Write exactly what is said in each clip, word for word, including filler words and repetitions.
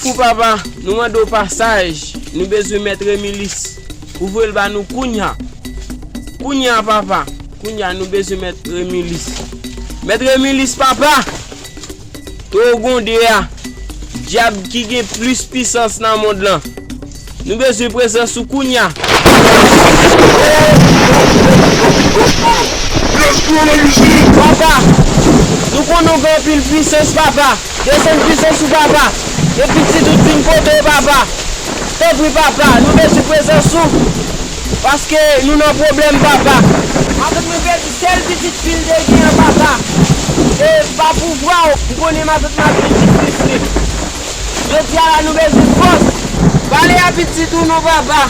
Pou papa, nou mande w pasaj, nou bezwen mèt Remilis. Ou voye l ba nou kounya. Kounya, papa. Kounya, nou bezwen mèt Remilis. Mèt Remilis, papa! Towo Gwonde a, dyab ki gen plis pisans nan mond lan. Nou bezwen prezans ou kounya. Papa, nou konnen w gen anpil pisans, papa. Desann pisans ou, papa. E pitit ou t vin kote w, papa. Tanpri, papa, nou bezwen prezans ou. Paske nou nan pwoblèm, papa. Matant mwen pèdi sèl pitit fi l te gen an, papa. E pa pouvwa w, m konnen matant mwen ap vin jistis li. Jodi a la, nou bezwen fòs. Pale a pitit ou non, papa.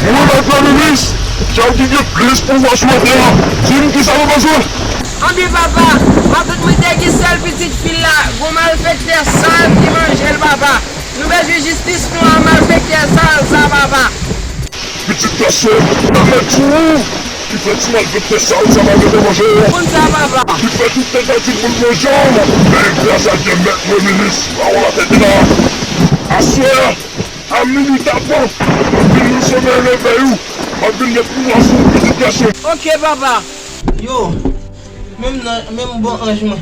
Mwen, mèt Remilis, dyab ki gen plis pouvwa sou latè a, di m kisa w panse? Anben, papa, matant mwen te gen sèl pitit fi l la, gon malfektè sal ki manje l, papa. Nou bezwen jistis nou a malfektè sal sa, papa. Pitit gason, nan mèt ou ki fè ti malfektè sal sa pa gentan manje w. Konn sa, papa. Ki fè tout tentativ pou l manje w. Men gras a Dye, mèt Remilis, pawòl la te di la. Aswè a, a minui tapan, m ap vin nan somèy revèy ou. M ap vin met pouvwa sou ou, pitit gason. Oke, papa. Yo, menm nan, menm bon anj mwen.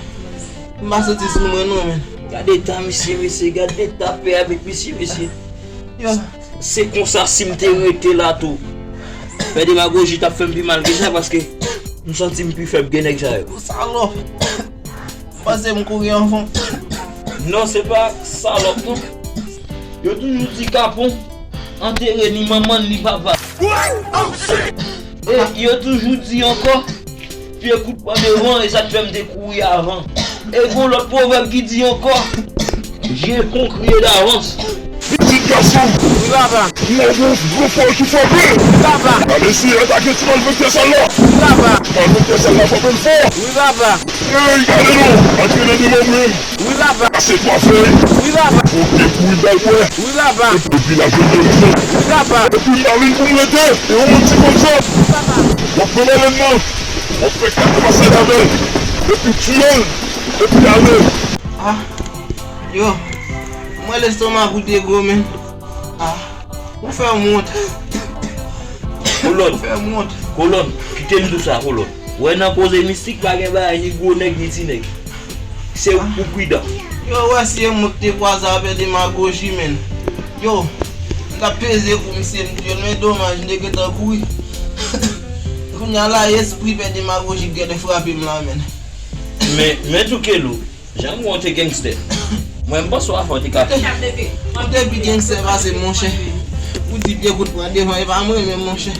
M pa santi sou mwen non, men. Gade eta misye, mesye, gade eta pè avèk misye, mesye. Yo. Se konsa si m te rete la tou. Fè demagoji t ap fè m pi mal ke sa, paske m santi m pi fèb ke nèg sa yo. Ou salòp. Ou panse m kouri anvan w? Non, se pa salòp non. Yo toujou di kapon antere ni manman ni papa. E yo toujou di ankò, pye kout pa devan, e sa k fè m te kouri avan. E gon lòt pwovèb ki di ankò, je kon kriye davans. Pitit gason. Wi, papa. M wè gon gwo fòl ki frape. Wi, papa. Al eseye atake ti malfektè sal la. Wi, papa. Ti malfektè sal la frape l fò. Wi, papa. Ey, gade non, antre nan devan mwen. Wi, papa. Pase twa fèy. Wi, papa. Oke, kouri bay bwè. Wi, papa. Epi l ap jwenn gerizon. Wi, papa. Epi m pa vin pou m rete, e yon ti konsa. Wi, papa. W ap pran balèn nan, w ap fè kat pasaj avè l, epi tiye l, epi ale. Ah, yo, mwen lestomak ou te gwo, men. Ah, ou fè m wont. Kolòn. Ou fè m wont. Kolòn, kite m di w sa, Kolòn. Wè, nan koze mistik, pa gen bagay ni gwo nèg, ni ti nèg. Se ou k pou pridan. Yo, wè, si e mwen k te kwaze avè demagoji, men. Yo, m t ap peze kou misye, m di yo, men domaj, m te gentan kouri. Kounye a la, espri pè demagoji k gentan frape m la, men. Men, men tou Kelo. Jan m wè w te gangstè. Mwen, m panse w avan w te ka. Ou te pi gangstè pase m, monchè. Ou di pye kout pran devan, e pa mwen menm, monchè.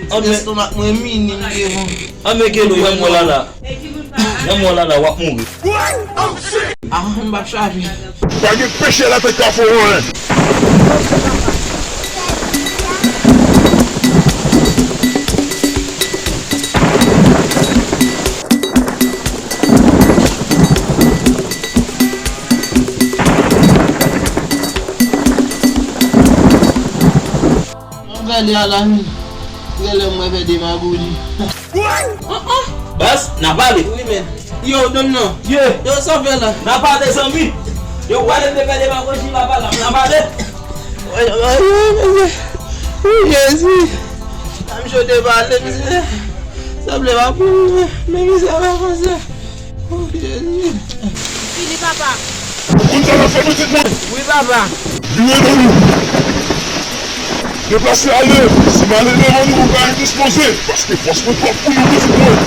Ti lestomak mwen minim devan. Anben, Kelo, jan m wè w la la. Jan m wè w la la, w ap mouri. Ah, m p ap chape. Pa gen peche latè k ka fè w anyen. Mwen gade a la, wi. Genlè mwen fè demagoji. Baz, n a pale. Wi, men. Yo, donn non. Ye. Yo, sa w fè la? N a pale, zanmi. Yo, pale de fè demagoji, n a pale, n a pale. Wi, wi, wi, wi. Wi, Jezi. Sa misye te pale, misye. Sanble pa pou mwen, men misye pa konsa. Oh, Jezi. Fini, papa. Ou konn sa n ap fè pitit mwen? Wi, papa. Vire do nou. Deplase ale. Si m ale devan nou, ou ka endispoze. Paske fòs mwen twòp pou nou, pitit mwen.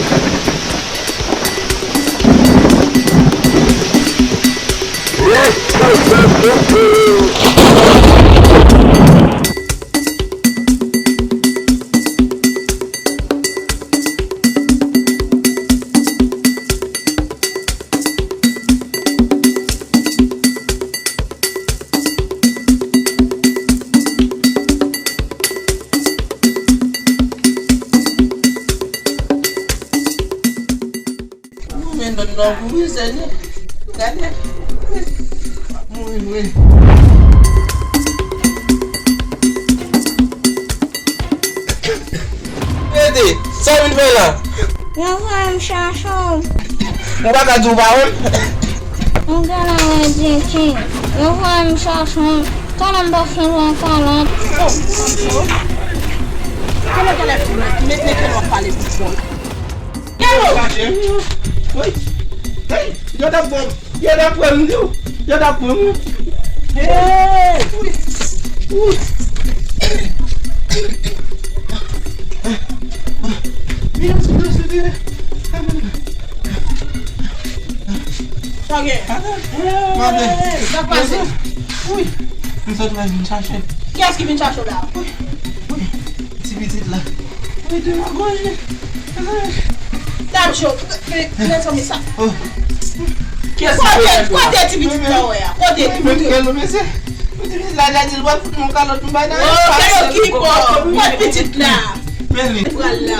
Ou men donn nan kouri, Senyè. Gade. Mouri vre. Ede, sa w vin fè la? Yo voye m chache w. Ou pa ka di w pa wè m? M genlè wè Djeki. Yo voye m chache w. Talè m pase lwen kalòt. Oh, oh, oh. Kèlè telefòn la? Met, met, met, w ap pale pou fò la. Kèlè? Wi. Hey, yo t ap bon. Yo t ap pran m, yo. Yo t ap pran m. Hey! Wi. Wi. Vin, vin, vin, vin. Sa gen? Maten. Sa k pase? Wi. M sot wè vin chache. Kiyès ki vin chache w la? Wi. Wi. Ti pitit la. Wi, demagoji. Dam cho. Mezanmi sa. Oh. Kiyès ki vin chache w la? Kote, kote ti pitit la wè a? Kote ti pitit? Mwen, mwen, mesye. Mwen, ti pitit la, deja di l pral fout mwen yon kalòt, m bay nan. Oh, kèlè ki bò? Kote pitit la? Men li. Pral la.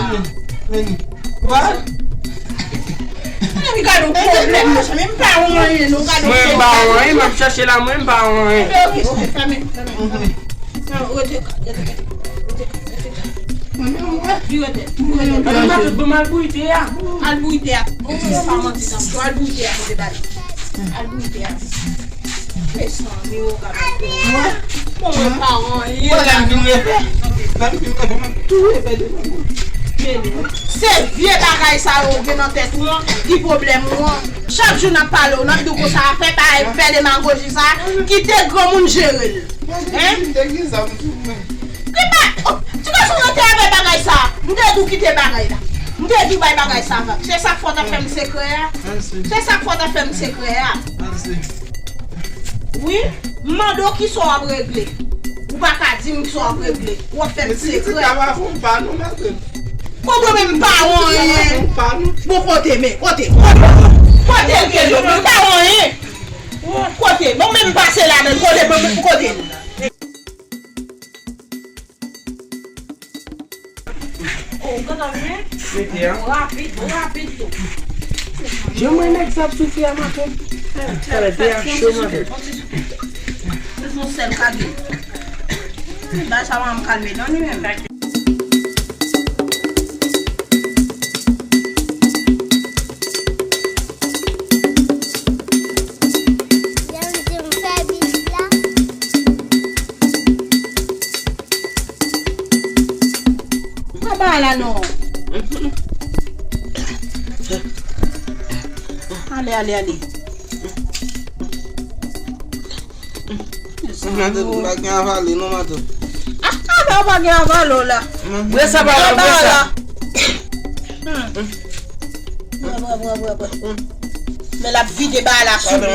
Men li. Wa? Mwen gade yon pwoblèm, mezanmi, m pa wè anyen, non, gade yon pwoblèm. Mwen pa wè anyen, m ap chache la, mwen, m pa wè anyen. Ok, ok, fèmen, fèmen, fèmen. Non, rete, rete, rete, rete. Vire tèt, vire tèt. Ban m al bouyi te a. Al bouyi te a. Ou pa manti, non, al bouyi te a, kote bal. Al bouyi te a. Mezanmi, ou ka mete. Mwen? Bon, mwen pa wè anyen. Mwen, lè m fin refe, lè m fin refe, m ap tou refe devan mwen. Men, se vye bagay sa yo gen nan tèt ou an ki pwoblèm ou an. Chak jou n ap pale w, n ap di w konsa, fè pa, fè demagoji sa, kite granmoun jere l. Hein? Mwen te gen zam sou mwen. Li pa, oh, ti gason rete avè bagay sa. M te di w kite bagay la. M te di w bay bagay sa vag. Se sa k fè w t ap fè m sekrè a. Mèsi. Se sa k fè w t ap fè m sekrè a. Mèsi. Wi, m mande w kisa w ap regle. Ou pa ka di m kisa w ap regle. W ap fè m sekrè. Mèsi, ti gason pa nou, maten. Kote men m pa wè anyen. Bon, kote men, kote, kote, kote l ke yo, men m pa wè anyen. Kote, bon, men m pase ladan, kote, bon, kote l. Oh, gade men. Mete a. Rapid, rapid tou. Jan mwen nèg sa ap soufri a maten. Talè te ap cho maten. Se yon sèl kage. Ba sa va m kalme non li menm. Pa ba la non. Ale, ale, ale. Matant, m pa gen avale non, matant. Ah, ah, ou pa gen avale w la. Bwè sa, pa la, bwè sa. Bwè, bwè, bwè, bwè, bwè. Men l ap vide ba la sou li.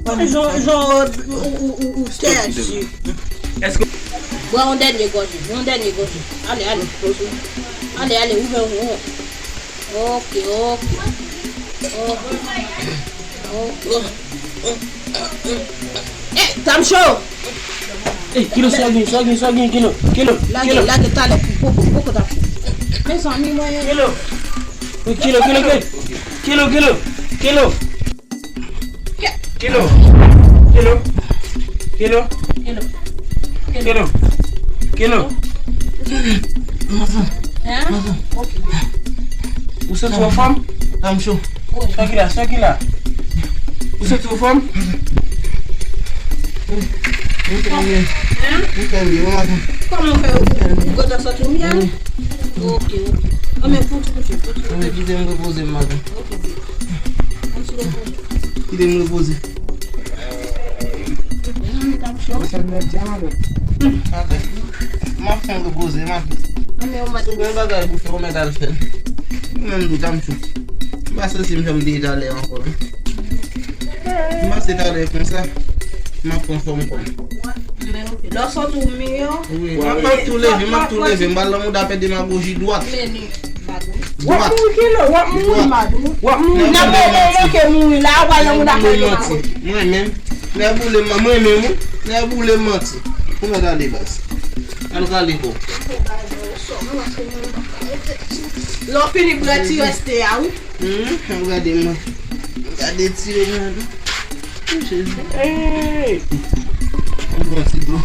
Jan, jan, ou, ou, ou, ou tèdi. Èske... Bwè yon dènye gòje, yon dènye gòje. Ale, ale. Ale, ale, ouvè, ouvè. Ok, ok. Ok. Ok. Eh, Tamcho! Eh, Kilo, sa w gen, sa w gen, sa w gen, Kilo, Kilo, lage, Kilo. Lage, talè, poko, poko ta fou. Mezanmi, mwen. Kilo. Wi, Kilo, Kilo, Kilo. Kilo, Kilo, Kilo. Kilo. Kilo. Kilo. Kilo. Kilo. Kilo. Hein? Ok. Ou santi w anfòm? Dam cho. Sa ki la, sa ki la. Ou santi w anfòm? Mwen fè mye. Hein? Mwen fè mye, mwen maten. Kòman w fè? Ou kontan santi w mye? Wi. Ok, ok. Anben, fouti, fouti, fouti. Anben, kite m repoze m maten. Ok, baby. Yon ti repoze. Kite m repoze. Mezanmi, Tamcho. Sa m ap di a maten. Maten. M ap fè m repoze, maten. Anben, ou maten. Si w gen bagay pou fè, ou mèt al fè l. Ou menm tou, Tamcho. M pa santi m janm te talè ankò, non. M pase talè konsa, m ap pran fòm kò m. Lè w sot ou miyò. Wi, m ap, m ap tou leve, m ap tou leve. M pral nan mouda pè demagoji dwat. Dwat. W ap mouri Kilo, w ap mouri. W ap mouri. Nan moman w manke mouri la, w pral nan mouda pè demagoji. Mwen menm, nèg boule m, mwen menm, wi. Nèg boule m manti. Kouman w ta ale baz? Al rale kò w. Lè w fini bwè ti reste a, wi. Hmm, gade mwen. Gade ti yo mwen. Jezi. Hey! Mwen pran ti dlo.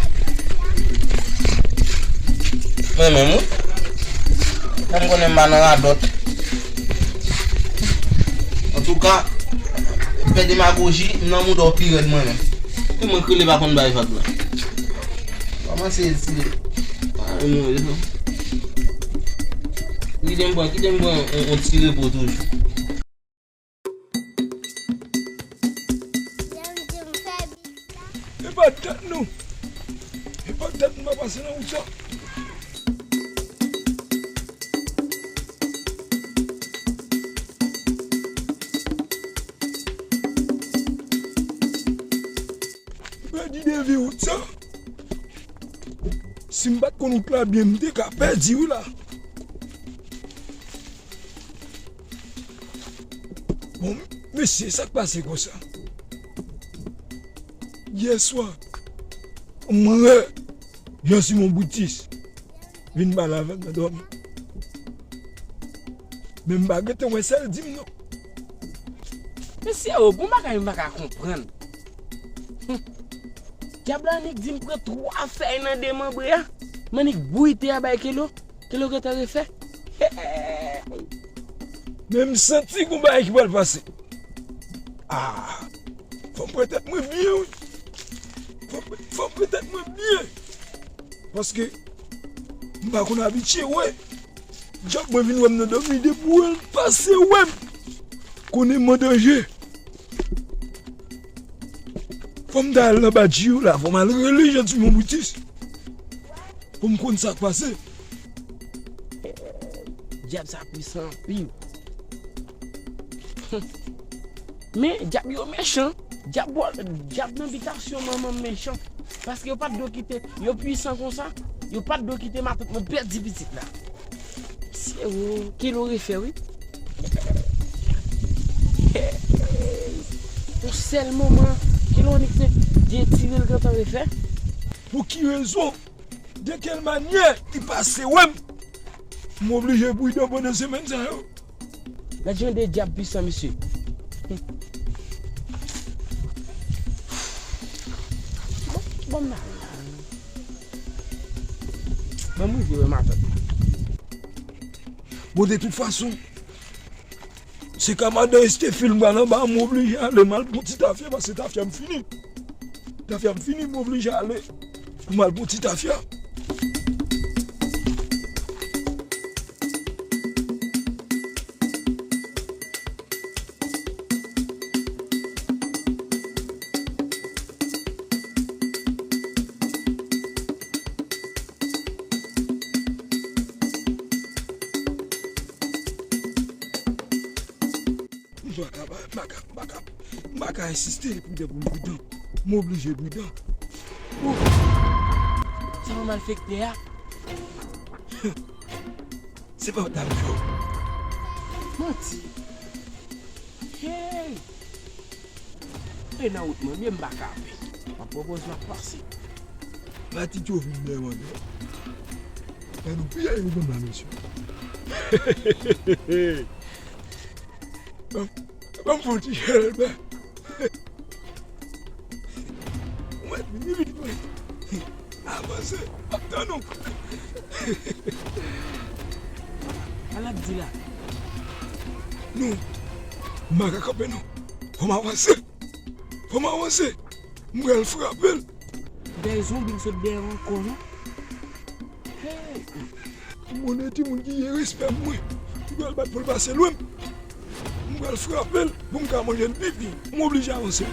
Mwen menm, wi. Mwen konnen m pa nan radòt. Antouka, fè demagoji, m nan mouda w pi rèd mwen menm. Ke mwen k rele pa konn bay vag la. Kòmanse retire. Pa renmen wè sa. Kite m pran, kite m pran yon, yon ti repo toujou. E pa tèt nou. E pa tèt nou pa pase nan wout sa. Pèdi de vi wout sa. Si m pa t konn wout la byen, m te ka pèdi wi la. Bon, mesye, sa k pase konsa? Yè swa, m wè Jean Simon Brutus vin pale avè m nan dòmi. Men m pa gentan wè sa l di m non. Mesye, o, gon bagay m pa ka konprann. Hum. Dyab la annik di m pran twa fèy nan demanbre a. M annik bouyi te a bay Kelo. Kelo gentan refè. Men m santi gon bagay ki pral pase. Ah, fò m pran tèt mwen byen wi. Fò m, fò m pran tèt mwen byen. Paske m pa konn abitye wè. Dyab mwen vin wè m nan dòmi, depi w wè l pase wè m, konnen m an danje. Fò m ta al nan badji yo la, fò m al rele Jean Simon Brutus. Pou m konn sa k pase. Dyab sa pwisan anpil. Men dyab yo mechan. Dyab bò, dyab nan bitasyon manman m mechan. Paske yo pa t dwe kite, yo pwisan konsa, yo pa t dwe kite matant mwen pèdi pitit la. Mesye o, Kelo refè wi. Yon sèl moman, Kelo annik fè de tire l gentan refè. Pou ki rezon? De kèl manyè li pase wè m? M oblije pridan pandan semèn sa yo. Gad jan de dyab pwisan, mesye. Bon, bon, m nan. Ban m rive wè matant. Bon, de tout fason, se ka madan Estefil m pral anba, m oblije ale, m al pran ti tafya, paske tafya m fini. Tafya m fini, m oblije ale pou m al pran ti tafya. M pa ka, m pa ka, m pa ka, m pa ka ensiste pridan pou m pridan. M oblije pridan. Ou, sa pa malfektè a? Se pa dam yo. Manti. Hey! E nan wout mwen, byen m pa kanpe. M ap pran pòz m ap pase. Pati yo vin dèyè mwen. Gade yon piyay yo konn la, mesye. Ban, ban m fè yon ti jèlbè. Mwen vini vit mwen. Avanse, m ap tann ou. Sa l ap di la? Non, m pa ka kanpe non. Fò m avanse. Fò m avanse. M pral frape l. Dèyè zonbi m sot dèyè ankò non. Hey! M konnen timoun ki gen respè mwen. Li pral bat pou l pase lwen m. M pral frape l pou m ka manje l pi byen. M oblije avanse.